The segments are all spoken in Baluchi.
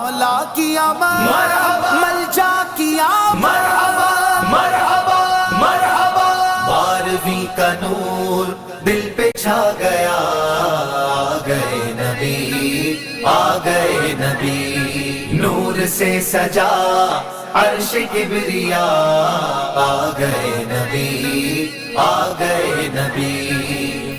مولا کی آمد، مرحبا۔ ملجا کی آمد۔ مرحبا، مرحبا، مرحبا۔ بارہویں کا نور دل پہ چھا گیا۔ آ گئے نبی، آ گئے نبی۔ نور سے سجا عرش کبریا۔ آ گئے نبی، آ گئے نبی۔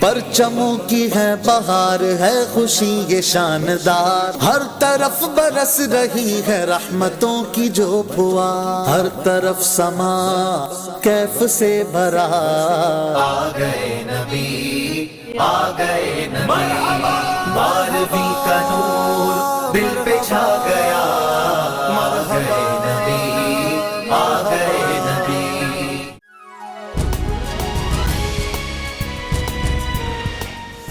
پرچموں کی ہے بہار، ہے خوشی یہ شاندار، ہر طرف برس رہی ہے رحمتوں کی جو پھوار، ہر طرف سما کیف سے بھرا۔ آ گئے نبی، آ گئے نبی۔ بارہویں کا نور دل پہ چھا گیا۔ آ گئے نبی، آ گئے نبی۔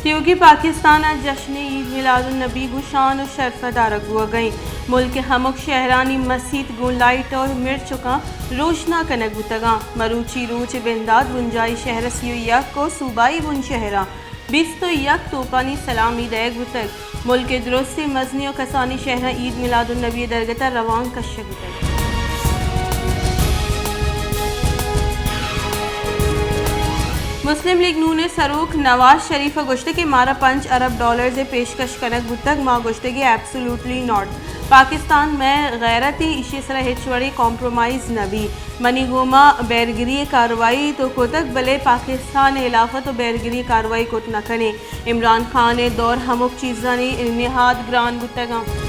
تیوگی پاکستان ء جشن عید میلاد النبی گوں شان و شرف ء دارگ بوگ ء انت۔ ملک ء ہمک شہرانی مسیت گوں لائٹ اور مرچکاں روشنا کنگ بوتگاں۔ مروچی روچ بندات بنجاہی شہر سی و یک و صوبائی بن شہراں بیست و یک توپانی سلامی دئیگ بوتگ۔ ملک ء درستیں مزنیں و کسانیں شہراں عید میلاد النبی ء درگت ء روانگ کشگ بوتگ۔ مسلم لیگ نون ء سروک نواز شریف ء گوشتگ کہ مارا پنچ ارب ڈالرز ء پیشکش کنگ بوتگ، ما گوشتگ ایبسولوٹلی ناٹ۔ پاکستان مئے غیرت انت، ایشی ء سرا ہچ وڑیں کمپرومائز نہ بیت۔ منی گوما بیرگری ء کاروائی تو کتگ، بلے پاکستان ء ہلاف ء تو بیرگری ء کاروائی کت نہ کن ئے۔ عمران خان ء دور ہمک چیزانی نہاد گران بوتگ انت۔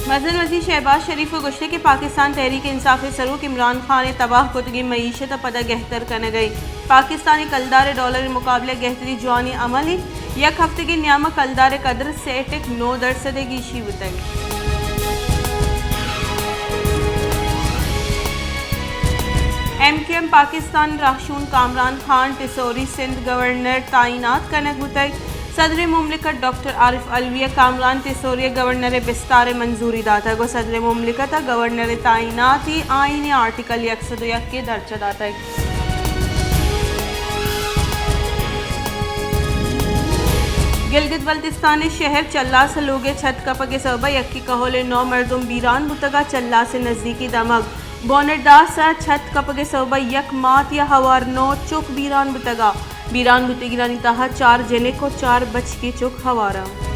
مزن وزیر شہباز شریف ء گوشتگ کہ پاکستان تحریک انصاف ء سروک عمران خان ء تباہ کتگیں معیشت ء پدا گہتر کنگ ء انت۔ پاکستان ء کلدار ء ڈالر ء مقابلہ ء گہتری جوانیں عمل انت۔ یک ہفتگے نیام ء کلدار ء قدر سے ٹک نو درسد ء گیشی بوتگ۔ ایم کیو ایم پاکستان راہشون کامران خان ٹسوری سندھ گورنر تعینات کنگ بوتگ۔ صدر مملکت ڈاکٹر عارف علوی ء کامران ٹسوری ء گورنر ء بستار ء منظوری داتگ و صدر مملکت ء گورنر ء تعیناتی آئین ء آرٹیکل یک سد و یک ء درچہ داتگ۔ گلگت بلتستان ء شہر چلاس ء لوگ ء چھت کپگ ء سبب ء یکے کہول ء نو مردم بیران بوتگ ء چلاس ء نزیکی دمگ بونرداس ء چھت کپگ ء سبب ء یک مات یا ہوار نو چک بیران بوتگ ء بیران بوتگینانی تہا چار جنک و چار بچکی چک ہوار انت۔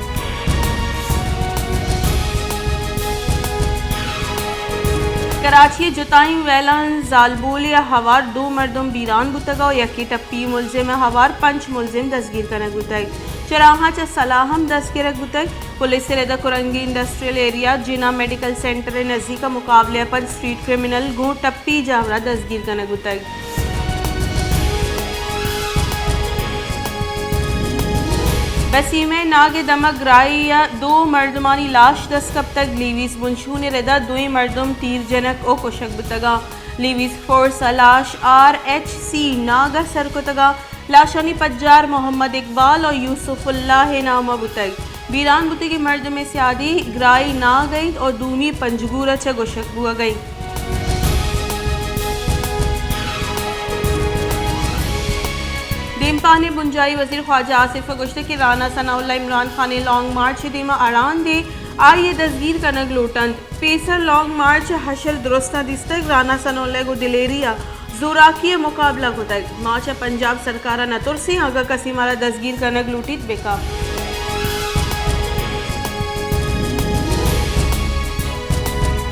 کراچی ء جتائیں ویلاں زالبولے ء ہوار دو مردم بیران بوتگ ء یکے ٹپی ملزم ء ہوار پنچ ملزم دزگیر کنگ بوتگ۔ چراہاں چہ سلاہ ہم دست گرگ بوتگ۔ پولیس ء رد ء کرنگی انڈسٹریل ایریا جناح میڈیکل سینٹر ء نزیک ء مقابلہ ء پد اسٹریٹ کرمنل گوں ٹپی جاور ء دزگیر کنگ بوتگ۔ بسیم ء ناگ ء دمگ گرائی ء دو مردمانی لاش دست کپتگ۔ لیویز بنشون ء رد ء دوئیں مردم تیر جنک ء کشگ بوتگ انت۔ لیویز فورس ء لاش آر ایچ سی ناگ ء سر کتگ انت۔ لاشانی پجار محمد اقبال و یوسف اللہ ء نام ء بوتگ۔ بیران بوتگیں مردم ء سیادی گرائی ناگ ء انت و دومی پنجگور ء چہ گوشگ بوگ ء انت۔ دیمپان ء بنجاہی وزیر خواجہ آصف ء گوشتگ کہ رانا ثناء اللہ عمران خان ء لانگ مارچ ء دیما اڑاند ء آئی ء دزگیر کنگ لوٹ انت۔ پیسر لانگ مارچ ء ہشل درستاں دیستگ، رانا ثناء اللہ ء گوں دلیری ء زوراکی ء مقابلہ کتگ۔ ما چہ پنجاب سرکار ء نہ ترسیں، اگاں کسے مارا دزگیر کنگ لوٹیت بہ کاں۔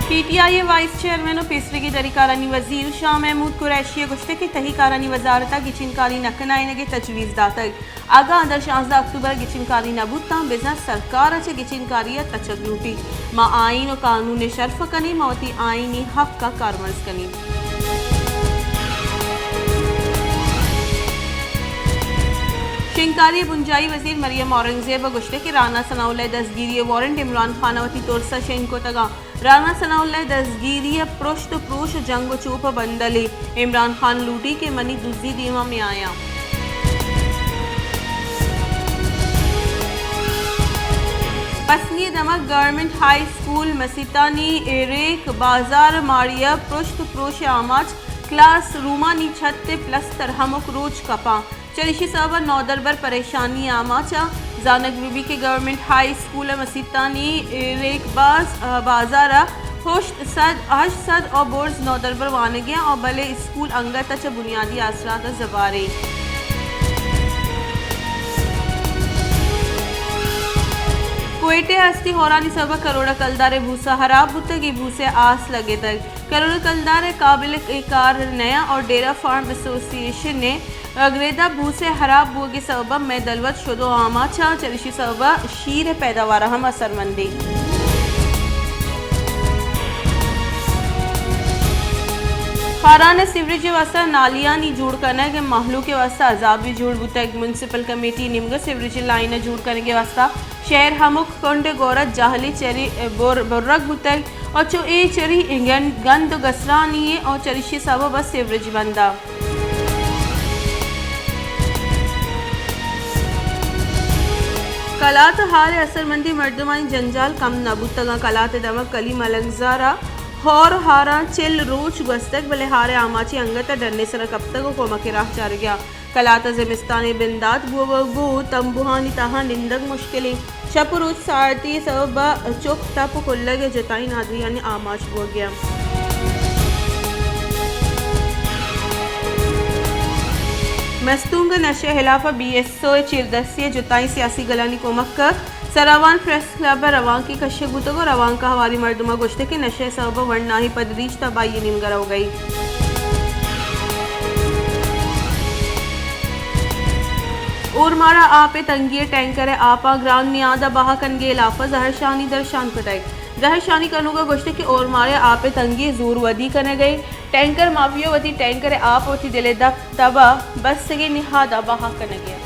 پی ٹی آئی ء وائس چیئرمین و پیسریگیں دری کارانی وزیر شاہ محمود قریشی ء گوشتگ کہ تہی کارانی وزارت ء گچینکاری نہ کنائینگ ء تجویز داتگ۔ اگاں ادا شانزدہ اکتوبر ء گچینکاری نہ بوتاں، بزاں سرکار ء چہ گچینکاری ء تچگ لوٹیت۔ ما آئین و قانون ء شرف ء کنیں، ما وتی آئینی حق ء کارمرز کنیں۔ شنگکاری ء بنجاہی وزیر مریم اورنگزیب ء گوشتگ کہ رانا ثناء اللہ ء دزگیری ء وارنٹ عمران خان ء وتی ترس ء شنگ کتگ ء رانا ثناء اللہ ء دزگیری ء پرشت ء پروش ء جنگ ء چوپ ء بندلے۔ عمران خان لوٹی کہ منی دزی دیما میایاں۔ پسنی ء دمگ گورنمنٹ ہائی اسکول مسیتانی ریک بازار ء ماڑی ء پرشت ء پروش ء آماچ، کلاس رومانی چھت ء پلستر ہمک روچ کپاں۔ چریشی سبب ءَ نودربر پریشانی ءِ آماچ ءَ۔ زانگ بہ بیت کہ گورنمنٹ ہائی اسکول ءِ مسیتانی ریک باز، بازار ءَ ہشت سد، ہشت سد ءُ برز نودربر وانگ ءَ اَنت، بلے اسکول انگت ءَ چہ بنیادی آسرات ءَ زبہر اَنت۔ کوئٹہ ءَ ہستی ہورانی سبب ءَ کروڑ ءَ کلدار ءِ بورس ءَ ہراب بوتگ، اے بورس ءِ آس لگتگ۔ کروڑ ءَ کلدار ءِ قابل کار نہ اَنت ءُ ڈیرہ فارم ایسوسی ایشن ءِ گریدا بورس ءِ ہراب بوگ ءِ سبب ءَ مئے دلوت شد ءُ آماچ اَنت، چریشی سبب ءَ شیر ءِ پیداوار ءَ ہم اثرمند اِنت۔ خاران ءَ سیوریج ءِ واستہ نالیانی جوڑ کنگ مہلوک ءِ واستہ عذابے جوڑ بوتگ۔ میونسپل کمیٹی ءِ نیمگ ءَ سیوریج لائن ءِ جوڑ کنگ ءِ واستہ شہر ہمک کنڈ ءَ گورا جہلی چری بر-، برگ بوتگ ءُ چو اے چری گن-، گند ءُ گسرانی ءُ چریشی سبب ءَ سیوریج بند اَنت۔ کلات ءَ ہار ءِ اثرمندیں مردمانی جنجال کم نہ بوتگ اَنت۔ کلات ءِ دمگ کلی ملنگزار ءَ ہور ءُ ہاران چل روچ گوستگ، بلے ہار ءِ آماچی انگت ءَ ڈن ءِ سر ءَ کپتگ ءُ کمک ءِ راہ چارگ ءَ اَنت۔ کلات ءَ زمستان ءِ بندات بوگ ءَ گوں تمبوہانی تہا نندگ مشکل اِنت۔ شپ ءُ روچ سارتی ءِ سبب ءَ چک، تپ ءُ کلگ ءِ جتائیں نادریانی آماچ بوگ ءَ اَنت۔ مستونگ ءَ نشہ ءِ ہلاپ ءَ بی ایس او ءِ چیردستی ءَ جتائیں سیاسی گلانی کمک ءَ سراوان پریس کلب ءَ روانکے کشگ بوتگ ءُ روانک ءَ ہواری مردماں گوشتگ کہ نشہ ءِ سبب ءَ ونڈ ناہی پد ریچ تباہی ءِ نیمگ ءَ روگ ءَ اِنت۔ اورماڑہ آپ ءِ تنگی ءَ ٹینکر ءِ آپاں گران نیاد ءَ بہا کنگ ءِ ہلاپ ءَ زہرشانی درشان کتگ۔ زہرشانی کنوکاں گوشتگ کہ اورماڑہ آپ ءِ تنگی ءَ زور ودی کنگ ءَ اِنت، ٹینکر مافیا وتی ٹینکر ءِ آپ ءَ وتی دل ءِ دپ تب ءَ بستگیں نہاد ءَ بہا کنگ ءَ اَنت۔